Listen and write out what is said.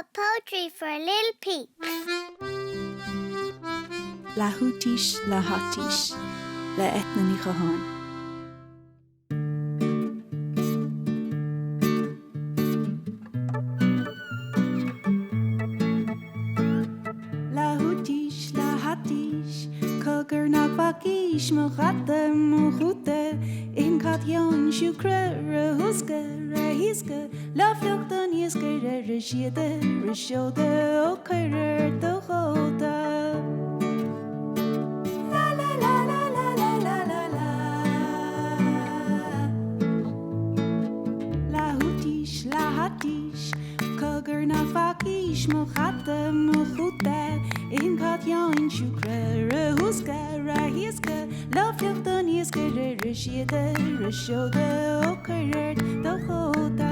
Poetry for Little Peeps. Le hAitís le hAitís le Eithne Ní Chatháin. Le hAitís le hAitís, cogar nach bhfacaís mo chata, mo chúta, itheann cat Sheáin siúcra, re húsca, re hiasca, lá fliuch don iascaire, re síoda, re seoda, ó cuir ort do chóta. La la la la la la la la la. Le hAitís, le hAitís, cogar nach bhfacaís mo chata, mo chúta, itheann cat Sheáin siúcra, re húsca, re hiasca, lá fliuch don iascaire, re síoda, re seoda, ó cuir ort do chóta.